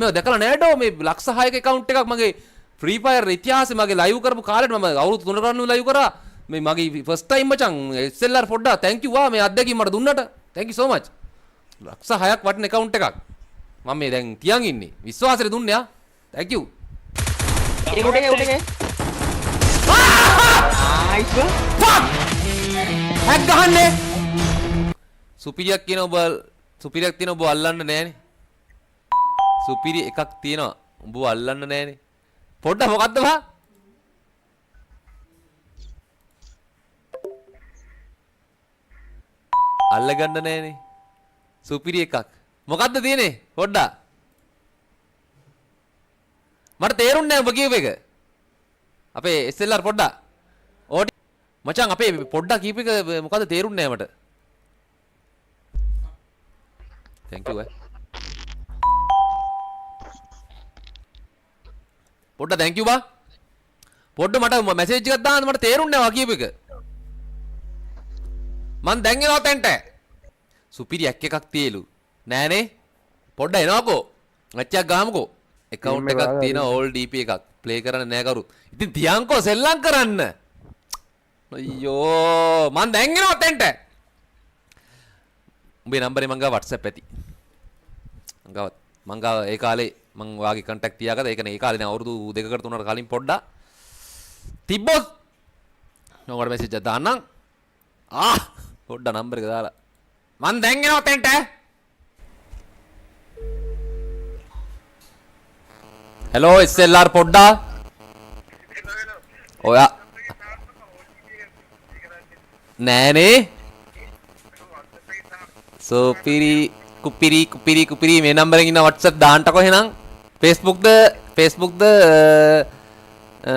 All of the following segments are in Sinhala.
මේව දැකලා නෑ ඩෝ. මේ ලක්ෂ 6ක ඇකවුන්ට් එකක් මගේ ෆ්‍රී ෆයර් ඉතිහාසෙ මගේ ලයිව් කරපු කාලෙට මම අවුරුදු 3 කරන්න ලයිව් කරා. මේ මගේ ෆස්ට් ටයිම් මචං SLR පොඩ්ඩක් thank you වා මේ අත්දැකීම මට දුන්නට. Thank you so much. ලක්ෂ 6ක් වටින ඇකවුන්ට් එකක් මම මේ දැන් තියන් ඉන්නේ. විශ්වාසෙට දුන්නේ ආ. Thank you. ඒක උඩ එක උඩ එක. නයිස් බං. ෆක්! හැක් ගහන්නේ. සුපිරියක් කියන ඔබ සුපිරියක් තියෙන ඔබ අල්ලන්න නෑනේ. සුපිරි එකක් තියෙනවා උඹ අල්ලන්න නෑනේ. පොඩ්ඩක් මොකද්ද බා? අල්ලගන්න නෑනේ. සුපිරි එකක්. මොකද්ද තියෙන්නේ? පොඩ්ඩක්. මට තේරුන්නේ නෑ ඔබ කියපු එක. අපේ SLR පොඩ්ඩක්. ඕටි මචං අපේ පොඩ්ඩක් කියපු එක මොකද්ද තේරුන්නේ නෑ මට. Thank you ඈ. පොඩ්ඩක් thank you බා. පොඩ්ඩ මට මැසේජ් එකක් දාන්න මට තේරුන්නේ නෑ ඔයා කියපු එක. මං දැන් එනවා තැන්ට. සුපිරි ඇක් එකක් තියලු. නෑනේ. පොඩ්ඩ එනවකෝ. මැච් එකක් ගහමුකෝ. ඇකවුන්ට් එකක් තියෙන ඕල් DP එකක්. ප්ලේ කරන්න නෑ කරු. ඉතින් තියන්කෝ සෙල්ලම් කරන්න. අයියෝ මං දැන් එනවා තැන්ට. උඹේ නම්බරේ මං ගාව WhatsApp ඇති. මං ගාව මං ගාව ඒ කාලේ මං ඔයාගේ කන්ටැක්ට් තියාගත්තා. ඒ කියන්නේ ඒ කාලේ නෑ අවුරුදු 2කට 3කට කලින් පොඩ්ඩක් තිබ්බොත් මං ඔයාලට මැසේජ් එකක් දාන්නම්. ආ පොඩ්ඩක් නම්බර් එක දාලා මං දැන් එනවා තැන්ට. Hello SLR පොඩ්ඩා. ඔයා නෑනේ. සෝපිරි කුපිරි කුපිරි කුපිරි මේ නම්බරෙන් ඉන්න WhatsApp දාන්නකෝ එහෙනම්. Facebook ද Facebook ද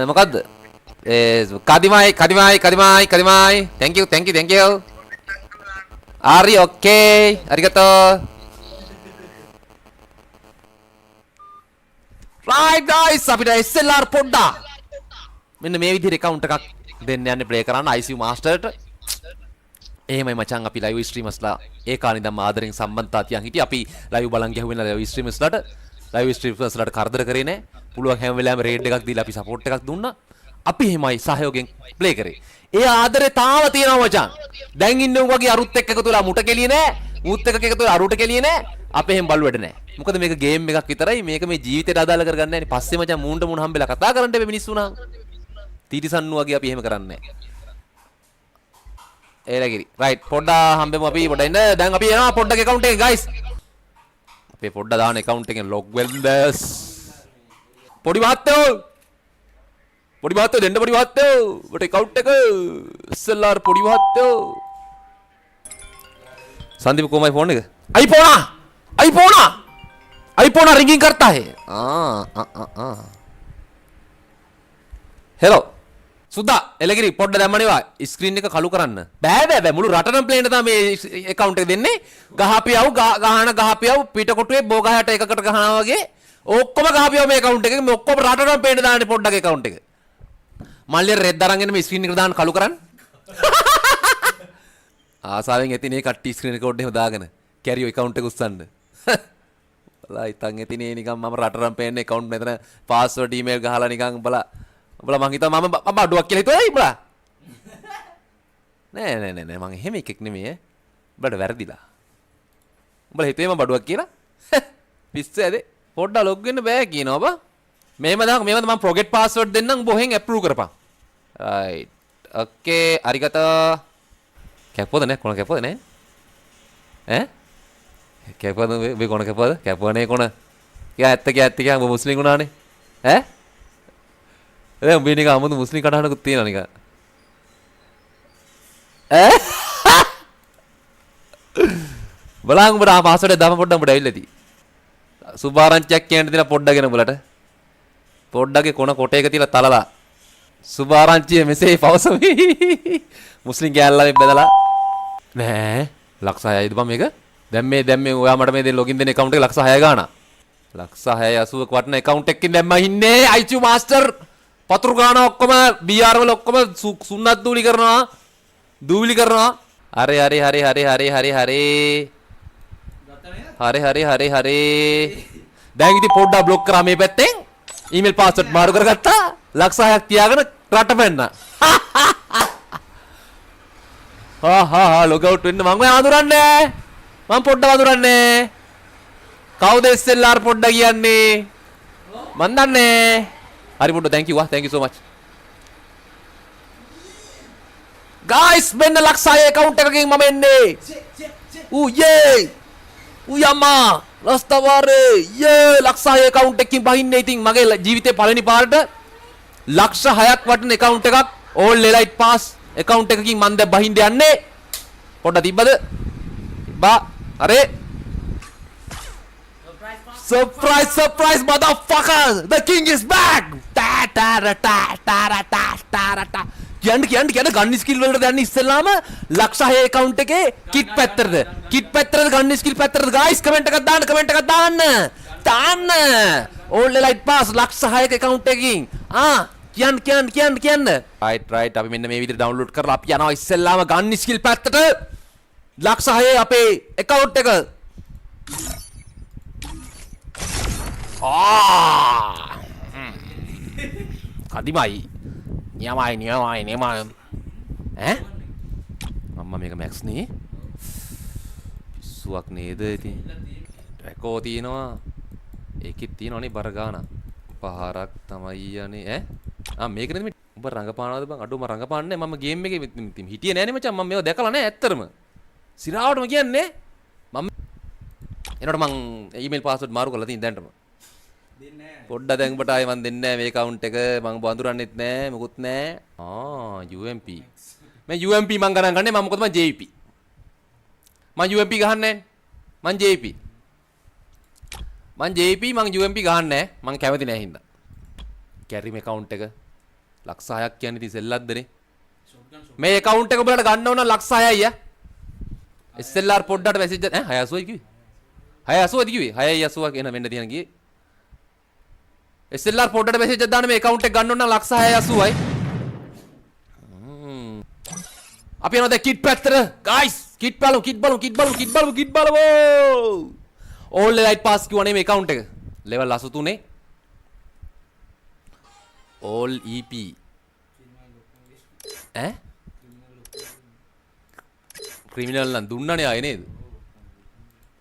මොකද්ද? ඒ කදිමයි කදිමයි කදිමයි කදිමයි. Thank you thank you thank you. හරි ඕකේ. අරිගතෝ. Right guys, අපිට SLR පොඩ්ඩා මෙන්න මේ විදිහට ඇකවුන්ට් එකක් දෙන්න යන්නේ ප්ලේ කරන්න ICU මාස්ටර්ට. එහෙමයි මචං අපි ලයිව් ස්ට්‍රීමර්ස්ලා ඒ කාලේ ඉඳන්ම ආදරෙන් සම්බන්ධතා තියන් හිටියේ. අපි ලයිව් බලන් ගැහුවේ නෑ ලයිව් ස්ට්‍රීමර්ස්ලාට. ලයිව් ස්ට්‍රීමර්ස්ලාට කරදර කරේ නෑ. පුළුවන් හැම වෙලාවෙම රේඩ් එකක් දීලා අපි සපෝට් එකක් දුන්නා. අපි එහෙමයි සහයෝගයෙන් ප්ලේ කරේ. ඒ ආදරේ තාම තියෙනවා මචං. දැන් ඉන්න උන් වගේ අරුත් එක්ක එකතු වෙලා මුට කෙලියේ නෑ. ඌත් එක්ක එකතු වෙලා අරුට කෙලියේ නෑ. අපි එහෙම බලු වැඩ නෑ. මොකද මේක ගේම් එකක් විතරයි. මේක මේ ජීවිතේට අදාළ කරගන්නේ නෑනේ. පස්සේ මචං මූණට මූණ හම්බෙලා කතා කරන්න එපා මිනිස්සු නම්. තිරිසන්නු වගේ අපි එහෙම කරන්නේ නෑ. ඒලගිරි. රයිට් පොඩ්ඩක් හම්බෙමු අපි පොඩ්ඩක් ඉන්න. දැන් අපි එනවා පොඩ්ඩක් ඇකවුන්ට් එකෙන් ගයිස්. අපේ පොඩ්ඩක් දාන ඇකවුන්ට් එකෙන් ලොග් වෙන්න. පොඩි මහත්තයෝ. පොඩි මහත්තයෝ දෙන්න පොඩි මහත්තයෝ. මට ඇකවුන්ට් එක SLR පොඩි මහත්තයෝ. සංදීප කොහමයි ෆෝන් එක? අයිෆෝනා! අයිෆෝනා! අයිෆෝනා රින්ගින් කරතා හේ. ආ ආ ආ. හෙලෝ සුද්දා එලගිරි පොඩ්ඩ දැම්මනේ ස්ක්‍රීන් එක කළු කරන්න. බෑ බෑ බෑ මුළු රටටම ප්ලේන් තමයි මේ ඇකවුන්ට් එක දෙන්නේ. ගහපියව් ගහන ගහපියව් පිටකොටුවේ බෝගහයට එකකට ගහනවා වගේ ඔක්කොම ගහපියව් මේ ඇකවුන්ට් එකේ. මේ ඔක්කොම රටටම පේන්න දාන්නේ පොඩ්ඩක් ඇකවුන්ට් එක. මල්ලිය රෙද්ද අරන් එන්න මේ ස්ක්‍රීන් එකට දාන්න කළු කරන්න. ආසාවෙන් ඇතිනේ කට්ටි ස්ක්‍රීන් රෙකෝඩ් එහෙම දාගෙන කැරියෝ ඇකවුන්ට් එක උස්සන්න. බලා ඉතින් ඇතිනේ නිකන් මම රටටම පේන්න ඇකවුන්ට් මෙතන පාස්වර්ඩ් ඊමේල් ගහලා නිකන් බලා උඹලා මං හිතුවා මම මම අඩුවක් කියලා හිතුවා උඹලා. නෑ නෑ නෑ නෑ මං එහෙම එකෙක් නෙමෙයි ඈ. උඹලට වැරදිලා. උඹලා හිතුවේ මම බඩුවක් කියලා? පිස්සු ඇදේ. පොඩ්ඩක් ලොග් වෙන්න බෑ කියනවා බා. මෙහෙම දාන්න මෙහෙම මම ෆොගට් පාස්වර්ඩ් දෙන්නම් උඹ ඔහෙන් ඇප්‍රූව් කරපන්. රයිට්. ඕකේ අරිගතෝ. කැපුවද නෑ කොන කැපුවද නෑ? ඈ? කැපුවද මේ කොන කැපුවද? කැපුවනේ කොන. කියා ඇත්ත කියා ඇත්ත කියා උඹ මුස්ලිම් වුණානේ. ඈ? ඒ උඹේ නිකන් අමුතු මුස්ලිම් කටහඬකුත් තියෙනවා නිකන්. ඈ? බලන් උඹට ආ පාස්වර්ඩ් එක දාපන් පොඩ්ඩක් උඹට ඇවිල්ලා ඇති. සුභාරංචියක් කියන්න දෙන පොඩ්ඩක් ගෙන උඹලට. පොඩ්ඩගේ කොන කොටේක තියලා තලලා. සුභාරංචිය මෙසේ පවසමි. මුස්ලිම් කෑල්ලා මේ බෙදලා. නෑ ලක්ෂ 6යිද බං මේක? දැන් මේ දැන් මේ ඔයා මට මේ දෙන්න ලොගින් දෙන ඇකවුන්ට් එක ලක්ෂ 6 ගාණක්. ලක්ෂ 6.80ක වටින ඇකවුන්ට් එකකින් දැන් මම ඉන්නේ IQ master. පතුරු ගාන ඔක්කොම BR වල ඔක්කොම සුන්නත් දූලි කරනවා. දූවිලි කරනවා. හරි හරි හරි හරි හරි හරි හරි. හරි හරි හරි හරි. දැන් ඉතින් පොඩ්ඩක් බ්ලොක් කරා මේ පැත්තෙන්. ඊමේල් පාස්වර්ඩ් මාරු කරගත්තා. ලක්ෂ 6ක් තියාගෙන රට පැන්නා. හා හා හා, ලොග් අවුට් වෙන්න මං ඔය අඳුරන්නේ. මං පොඩ්ඩක් අඳුරන්නේ. කවුද SLR පොඩ්ඩක් කියන්නේ? මං දන්නේ. හරි පොඩ්ඩ, thank you වා, thank you so much. Guys, මෙන්න ලක්ෂ 6 ඇකවුන්ට් එකකින් මම එන්නේ. ඌ යේ. ඌ යම්මා. ලස්තවාරේ යේ, ලක්ෂ 6 ඇකවුන්ට් එකකින් බහින්නේ. ඉතින් මගේ ජීවිතේ පළවෙනි පාරට ලක්ෂ 6ක් වටින ඇකවුන්ට් එකක්, ඕල් එලයිට් පාස් ඇකවුන්ට් එකකින් මං දැන් බහින්න යන්නේ. පොඩ්ඩක් තිබ්බද? තිබ්බා. අරේ, surprise, surprise, motherfucker, the king is back. Ta ta ra ta ta ra ta ta ra ta. කියන්න කියන්න කියන්න, ගන් ස්කිල් වලට යන්න ඉස්සෙල්ලාම ලක්ෂ 6 ඇකවුන්ට් එකේ කිට් පැත්තටද, කිට් පැත්තටද, ගන් ස්කිල් පැත්තටද? ගයිස්, කමෙන්ට් එකක් දාන්න, කමෙන්ට් එකක් දාන්න දාන්න. ඕල් එලයිට් පාස් ලක්ෂ 6ක ඇකවුන්ට් එකකින්. ආ, කියන්න කියන්න කියන්න කියන්න. රයිට් රයිට්, අපි මෙන්න මේ විදිහට ඩවුන්ලෝඩ් කරලා අපි යනවා ඉස්සෙල්ලාම ගන් ස්කිල් පැත්තට. ලක්ෂ 6 අපේ ඇකවුන්ට් එක. ආ, කදිමයි, නියමයි නියමයි නියමයි. ඈ අම්මා, මේක මැක්ස් නේ. පිස්සුවක් නේද ඉතින්? රැකෝ තියෙනවා, ඒකෙත් තියෙනවනේ බර ගාන පහරක් තමයි යන්නේ. ඈ ආ, මේක නේද මේ? උඹ රඟපානවද බං? අඩෝ, මම රඟපාන්නේ නෑ. මම ගේම් එකේ ඉතින් හිටියේ නෑනේ මචං. මම මේව දැකලා නෑ ඇත්තටම. සිරාවටම කියන්නේ මම එනකොට මං ඊමේල් පාස්වර්ඩ් මාරු කරලා තියෙන දැනටම. පොඩ්ඩක් දැන් උඹට ආයේ මං දෙන්නේ නෑ මේ ඇකවුන්ට් එක. මං උඹ අඳුරන්නෙත් නෑ, මොකුත් නෑ. ආ, UMP, මේ UMP මං ගණන් ගන්නේ. මං මොකද, මං JP, මං UMP ගහන්නේ නෑ. මං JP, මං JP, මං UMP ගහන්නේ නෑ. මං කැමති නෑ හින්දා. කැරිම ඇකවුන්ට් එක ලක්ෂ 6ක් කියන්නේ ඉතින් සෙල්ලක්දනේ මේ ඇකවුන්ට් එක? උඹලට ගන්න ඕන නම් ලක්ෂ 6යි. ඈ SLR පොඩ්ඩට මැසේජ්. ඈ, 680යි කිව්වේ? 680ද කිව්වේ? 680ක් එන වෙන්න තියෙන ගියේ. SLR පොඩ්ඩට මැසේජ් එකක් දාන්න, මේ ඇකවුන්ට් එක ගන්න ඕන නම් ලක්ෂ 680යි. අපි යනවා දැන් කිට් පැත්තට ගයිස්. කිට් බලමු, කිට් බලමු, කිට් බලමු, කිට් බලමු, කිට් බලමු. ඕල් එලයිට් පාස් කිව්වනේ මේ ඇකවුන්ට් එක. Level 83, all EP. ඈ, ක්‍රිමිනල් නම් දුන්නනේ ආයේ නේද?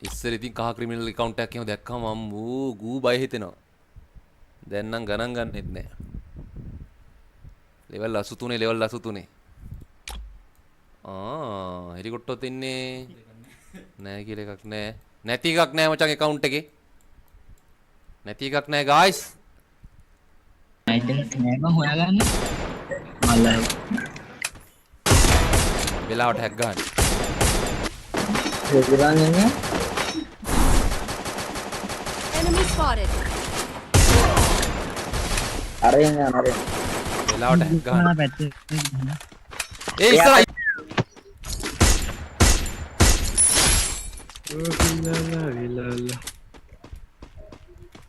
ඉස්සර ඉතින් කහ ක්‍රිමිනල් ඇකවුන්ට් එකක් එහෙම දැක්කම අම්මෝ ගූ බය හිතෙනවා. දැන් නම් ගණන් ගන්නෙත් නෑ. Level 83, level 83. ආ, හෙලිකොප්ටර් ඉන්නේ නෑ කියලා එකක් නෑ. නැති එකක් නෑ මචං, ඇකවුන්ට් එකේ. නැති එකක් නෑ ගායිස්. නයිට් නෑ බං හොයාගන්න. මල්ලා. වෙලාවට හැක් ගන්න. ඒගොල්ලන් ඉන්නේ. Enemy spotted. අර ඉන්න අර. වෙලාවට හැක් ගන්න. පැත්තේ. ඒ ඉස්සරහ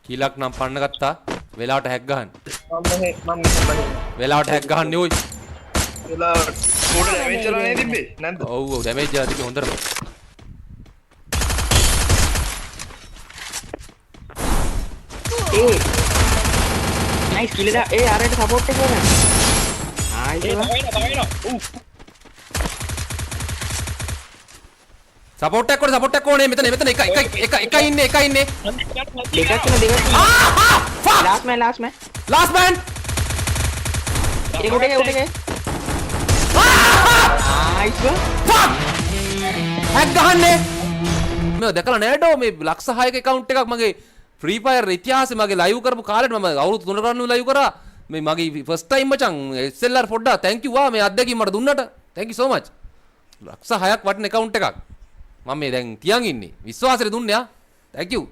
කීලක් නම් පන්න ගත්තා. වෙලාවට හැක් ගහන්න. මම මෙහෙ, මම මෙහෙ බහින්න. වෙලාවට හැක් ගහන්නේ ඔයි. වෙලාවට ඌට ඩැමේජ් වෙලා නේ තිබ්බේ නැද්ද? ඔව් ඔව්, ඩැමේජ් වෙලා තිබ්බේ හොඳටම. ඒ නයිස් කිල් එක. ඒ අරට සපෝට් එක ඕනේ. නයිස්. ඒ, තව එනවා, තව එනවා ඌ. සපෝට් එකක් ඕනේ, සපෝට් එකක් ඕනේ. මෙතන මෙතන එක එක එක එක ඉන්නේ, එක ඉන්නේ. දෙකක් වෙන, දෙකක්. ආ ආ, fuck. Last man, last man. Last man. ඒක උඩ එක, උඩ එක. නයිස් බං. ෆක්, හැක් ගහන්නේ. මේ දැකලා නෑ ඩෝ. මේ ලක්ෂ 6ක ඇකවුන්ට් එකක් මගේ ෆ්‍රී ෆයර් ඉතිහාසෙ, මගේ ලයිව් කරපු කාලෙට, මම අවුරුදු 3 කරන්න ලයිව් කරා, මේ මගේ ෆස්ට් ටයිම් මචං. SLR පොඩ්ඩක් thank you වා, මේ අත්දැකීම මට දුන්නට thank you so much. ලක්ෂ 6ක් වටින ඇකවුන්ට් එකක් මම මේ දැන් තියන් ඉන්නේ. විශ්වාසෙට දුන්නේ. ආ, thank you.